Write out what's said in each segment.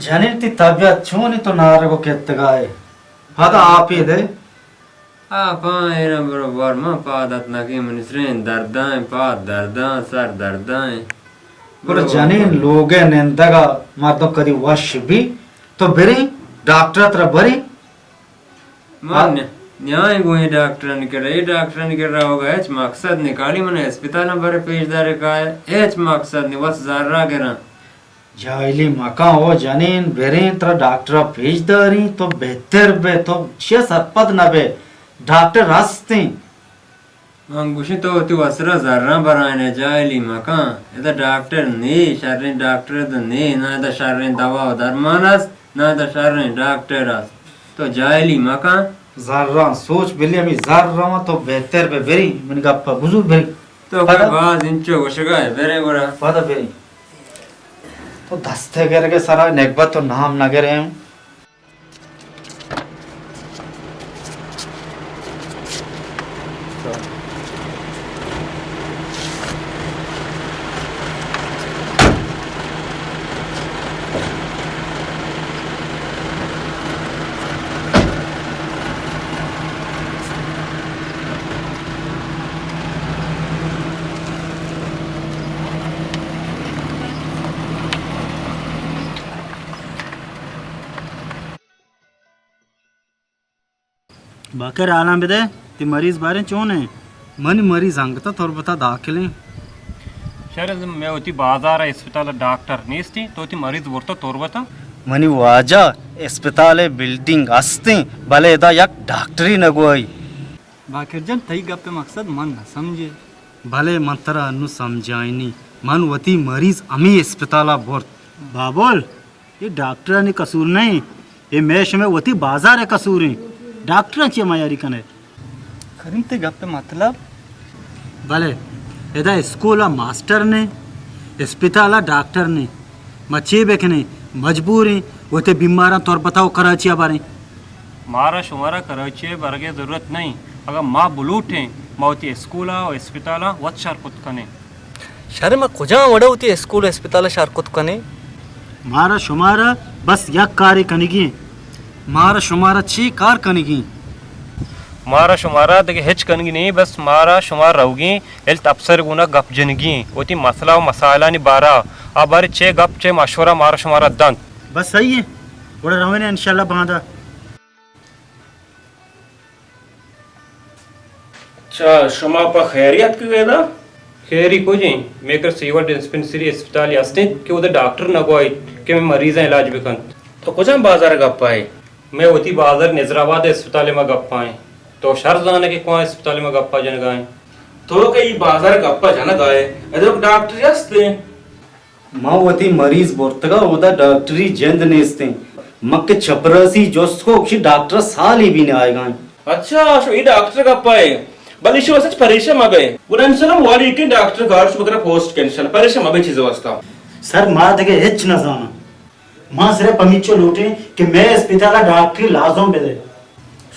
جنین، تئی طبیعت چون انت؟ تو نارگ ءَ کتگ ئے؟ پدا آپے دئے۔ آپاں ایراں برو بار، من پاد اتنگیں، منی سرین درداں، پاد درداں، سر درداں۔ گڑا برو جنین، بار۔ لوگ ءِ نندگ ءَ مردم کدی وش بی؟ تو بریں ڈاکٹر ءِ ترا بریں۔ من آ۔ نی-، نیائیں گوں اے ڈاکٹرانی کرا، اے ڈاکٹرانی کرا روگ ءِ ہچ مقصد نی، خالی من اسپتالاں برے پیش دارے کائے، ہچ مقصد نی، بس زر ءَ گراں۔ جاہلی مکن او جنین، بریں ترا ڈاکٹر ءَ پیش داریں، تو بہتر بئے، تو چیا سرپد نہ بئے، ڈاکٹر ہستیں۔ من گوشیں تو وتی وسرا زراں برائینے، جاہلی مکن۔ ادا ڈاکٹر نے، شریں ڈاکٹر تو نے، نہ ادا شریں دوا و درمان است، نہ ادا شریں ڈاکٹر است۔ تو جاہلی مکن۔ زراں سوچ بلی، ہمے زر رواں، تو بہتر بئے، بریں، منی گپ ءَ بزور، بریں۔ تو پدا؟ باز انچو گوشگا ئے، بریں گڑا۔ پدا بریں۔ تو دست ءِ گرگ ءِ سرا نگبت و نام نہ گریں۔ باکر، حالاں بدئے، تئی مریض باریں چون انت؟ منی مریض انگت ءَ تربت ءَ داخل انت۔ شر، مئے وتی بازار ءِ اسپتال ءَ ڈاکٹر نیست انت، تو وتی مریض برتہ تربت ءَ؟ منی واجہ، اسپتال ءِ بلڈنگ است انت، بلے ادا یک ڈاکٹرے نہ گوائی۔ باکر جان، تئی گپ ءِ مقصد من نہ سمجھے۔ بلے من ترا انوں سمجھائینی، من وتی مریض ہمے اسپتال ءَ برت۔ بابل، اے ڈاکٹرانی قصور نہ انت، اے مئے شمئے وتی بازار ءِ قصور انت۔ ڈاکٹراں چیا میاری کنئے؟ کریم، تئی گپ ءِ مطلب؟ بلے ادا اسکول ءَ ماسٹر نے، اسپتال ءَ ڈاکٹر نے، ما چے بکنیں؟ مجبور ایں وتی بیماراں تربت ءَ و کراچی ءَ بریں۔ مارا شمارا کراچی ءَ برگ ءِ ضرورت نہ انت۔ اگاں ما بلوٹیں، ما وتی اسکول ءَ و اسپتالاں وت شر کت کنیں۔ شر، ما کجام وڑ ءَ وتی اسکول ءُ اسپتال ءَ شر کت کنیں؟ مارا شمارا بس یک کارے کنگی انت۔ مارا شمارا چے کار کنگی انت؟ مارا شمارا دگہ ہچ کنگی نہ انت، بس مارا شمارا روگی انت، ہیلتھ افسر ءِ گونا گپ جنگی انت، وتی مسئلہ ءُ مسائلانی بارہ ءَ، آ بارے چے گپ چے مشورہ مارا شمارا دنت۔ بس صحیح انت، گڑا رویں انشاءاللہ باندا۔ اچھا، شما پہ خیری اتکگ ادا؟ خیری کجیں؟ مئے کر سیوا ڈسپنسری اسپتالے است انت کہ اودا ڈاکٹر نہ گوائیت کہ مئے مریضاں علاج بکنت۔ تو کجام بازار ءِ گپ ءَ ئے؟ مئے وتی بازار نظر آباد ءِ اسپتال ءِ ما گپ ءَ ایں۔ تو شر زانئے کہ کواں اسپتال ءِ ما گپ ءَ جنگ ءَ ایں۔ تو کہ اے بازار ءِ گپ ءَ جنگ ءَ ئے، ادا ڈاکٹرے است انت؟ من وتی مریض برتگ ءَ، اودا ڈاکٹری جند نیست انت۔ من کہ چپراسی جست کو، گوشی ڈاکٹر سالے بی نہ آیگ ءَ انت۔ اچھا، شما اے ڈاکٹر ءِ گپ ءَ ئے، بلے شما سچ پریشان مہ بئے۔ گڑا انشاءاللہ والی کہ ڈاکٹر کار شما کرا پوسٹ کہ انشاءاللہ پریشان مہ بئے چیز ءِ واسطہ۔ سر، ما دگہ ہچ نہ زاناں۔ ما صرف ہمیچو لوٹیں کہ مئے اسپتال ءَ ڈاکٹری لازم بدئے۔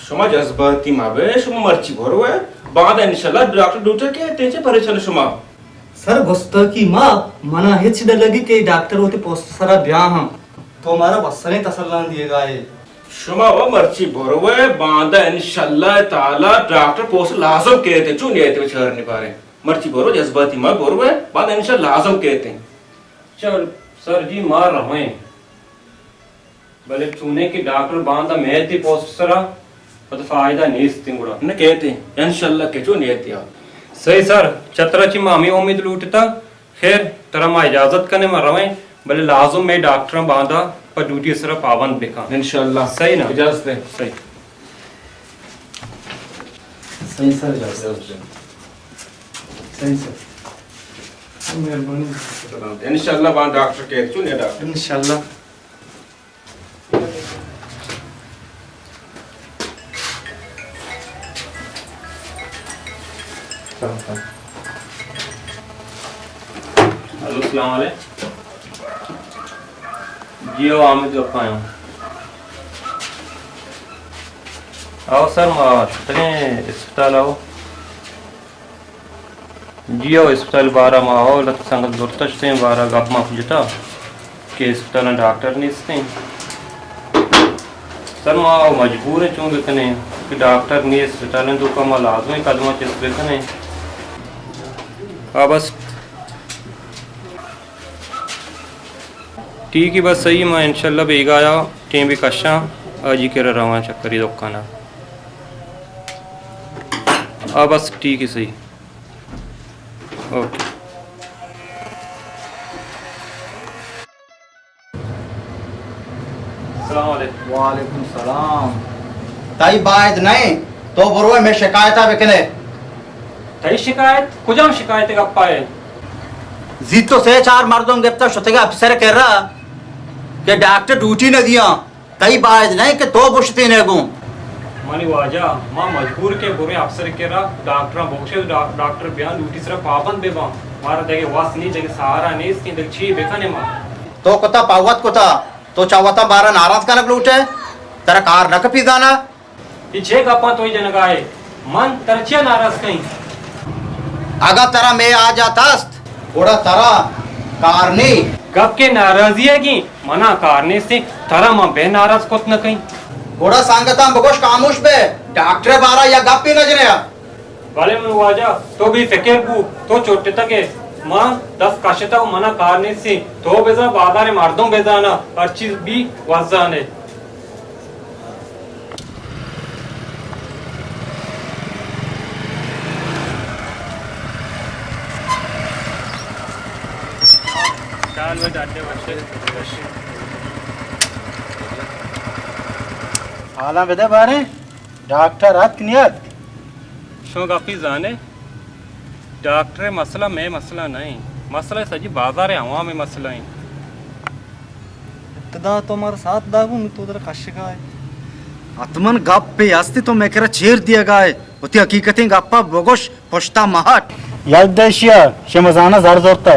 شما جذباتی مہ بئے، شما مرچی برو ئے، باندا انشاءاللہ ڈاکٹر ڈوٹر کئیت، چے پریشان شما؟ سر، گستاکی ما، منا ہچ نہ لگی کہ ڈاکٹر وتی پوسٹ سرا بیا ہم۔ تو مارا وسریں تسلاں دیگا ئے۔ شما و مرچی برو ئے، باندا انشاءاللہ تعالی ڈاکٹر پوسٹ لازم کئیت، چون نیت بچارنی بارے۔ مرچی برو، جذباتی مہ برو ئے، باندا انشاءاللہ لازم کئیت۔ چل سر جی، ما رویں۔ بلے چونیں کہ ڈاکٹر باندا مئیت پوسٹ سرا، پد فائدہ نیست گڑا۔ نہ کئیت، انشاءاللہ کہ چون نیت یا۔ صحیح سر، چہ ترا چی ما ہمے امید لوٹتا۔ خیر، ترا ما اجازت کنیں، ما رویں، بلے لازم مئے ڈاکٹراں باندا پہ ڈیوٹی سرا پابند بکن۔ انشاءاللہ۔ صحیح نا؟ اجازت ہے۔ صحیح۔ صحیح سر، اجازت ہے۔ صحیح سر۔ مہربانی۔ انشاءاللہ باندا ڈاکٹر کئیت، چون نیت ڈاکٹر؟ انشاءاللہ۔ ہلو، السلام علیکم۔ جی، او حامد گپاں۔ او سر، ما شتگیں اسپتال او۔ جی او اسپتال بارہ ما او لت سنگت برتشتیں بارہ گپ ما جتا۔ کہ اسپتالاں ڈاکٹر نیستیں۔ سر، ما مجبور ایں، چون بکنیں کہ ڈاکٹر نیست، اسپتالیں توکا ما لازم ایں قدماں چست بکنیں۔ آ بس ٹھیک ہے، بس صحیح، ما انشاءاللہ بیگایا ٹیم بھی کشاں، آجی کرا رواں چکری دکانا۔ آ بس ٹھیک ہے، صحیح۔ اوکے۔ السلام علیکم۔ وعلیکم السلام۔ تئی باید نہ ایں، تو برو مئے شکایتا بکنے۔ تئی شکایت؟ کجام شکایت گپا ہے؟ زیت تو سے چار مردم گپتا شتگا افسر کرا کہ ڈاکٹر ڈیوٹی نہ دیاں۔ تئی باید نہ کہ تو بشتینے گوں۔ منی واجہ، ما مجبور کہ بریں افسر کرا ڈاکٹراں بگوشے، ڈا-، ڈاکٹر بیان ڈیوٹی سرا پابند بہ باں۔ مارا دگہ وس نی، دگہ سہارا نیست، دگہ چی بکنیں ما؟ تو کتا پہ وت کتا، تو چہ وتا مارا ناراض کنگ لوٹے؟ ترا کار نہ کپی زانا؟ اے چے گپاں تو جنگا ئے؟ من ترا چیا ناراض کئیں؟ اگاں ترا مئے حاجت است، گڑا ترا کار نی۔ گپ کہ ناراضی ئیگیں، منا کار نیستیں، ترا من بہ ناراض کت نہ کئیں۔ گڑا سنگتاں بگوش خاموش بہ، ڈاکٹر بارا یک گپے نہ جنیا۔ بلے من واجہ، تو بے فکر بو، تو چٹتگ ئے، من دست کشتگ، منا کار نیستیں، تو بزاں بازار مردم بزانا، ہر چیز بی وزانے۔ حالاں بدے باریں، ڈاکٹر اتک نیاتک؟ شما گپی زانے، ڈاکٹر مسئلہ مئے مسئلہ نہ ایں، مسئلہ سجی بازار عوام مسئلہ ایں۔ ابتدا تو مارا ساتھ داگو، نوں تو در کشگا ئے۔ حتماً گپے ہستی تو مئے کرا چیر دیگا ئے۔ وتی حقیقتیں گپا بگوش، پشتا مہٹ۔ یک دشیا، شما زانا زر زرتا۔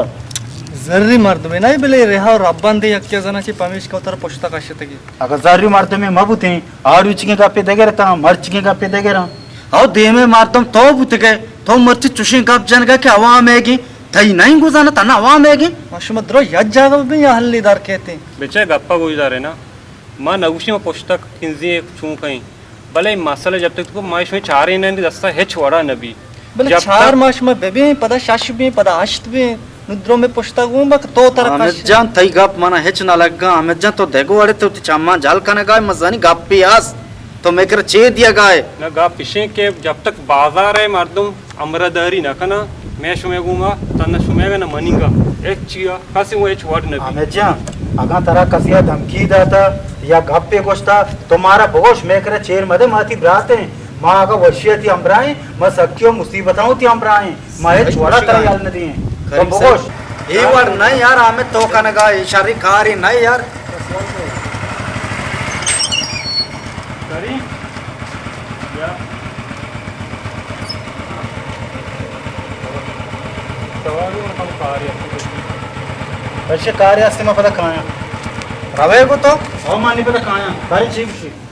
زری مردمے نہ، بلے رہا ربان دے یکے زنا چی پمیشکا تر پشتا کشتگی۔ اگاں زری مردمے مہ بوتیں، آ روچگیں گپے دگرتاں، مرچگیں گپے دگراں۔ او دیمے مردم تو بوتگے، تو مرچی چوشیں گپ جنگا کہ عوام ئیگیں، تئی نئیں گزانا تنا عوام ئیگیں۔ ما شما درو یک جاگہ ببیں یا حلی در کیتیں؟ بچے گپا گوش دارے نا، ما نگوشیں ما پشتا کنزی چون کئیں، بلے مسئلہ جب تک تو ما شما چاریں نہ دستا ہچ وڑا نبی۔ بلے جب چار تک ماہ شما ببیں، پدا شش بیں، پدا ہشت بیں۔ نوں درو مئے پشتا گون با کہ تو ترا حامد کش۔ جان، تئی گپ منا ہچ نہ لگا۔ حامد جان، تو دگہ وڑے تو وتی چماں جل کنگا ئے، من زانی گپے است، تو مئے کرا چیر دیگا ئے۔ نہ، گپ اشیں کہ جب تک بازار ءِ مردم ہمراہداری نہ کناں، مئے شمئے گوما تنا شمئے گا نہ منیگا، ہچ چیا کسی گوں ہچ وڑ نہ بی۔ حامد جان، اگاں ترا کسی ءَ دھمکی داتا یا گپے گوشتا، تو مارا بگوش، مئے کرا چیر مدے، ما تئی برات ایں، ما اگاں وشی ءَ تئی ہمراہ ایں، ما سکی و مصیبتاں تئی ہمراہ ایں۔ ما ہچ وڑا ترا یل نہ دیں۔ تو بگوش۔ اے وڑ نہ یار، حامد تو کنگا اے شری کارے نہ یار۔ کریم، یا۔ سواری من کم کارے است۔ اچھا، کارے است، ما پدا کایاں۔ روے گو تو؟ او، ما نی پدا کایاں۔ بھائی، ٹھیک، ٹھیک۔